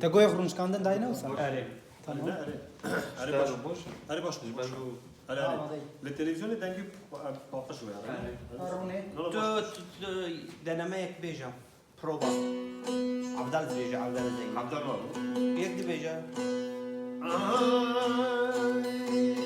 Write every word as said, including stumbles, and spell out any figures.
Te goyê xurunçkandin dayî ne wisa? Erê. Tamam. Erê. Erê baş. Erê baş. Erê erê. Li televîzyonê dengê paqij bû yani. Arune. No, no, Tu, baş. tu, tu denemeyek bêje. Prova. Abdal dibêje, Abdal Zeyn. Abdal var mı? Yek dibêje. Ay.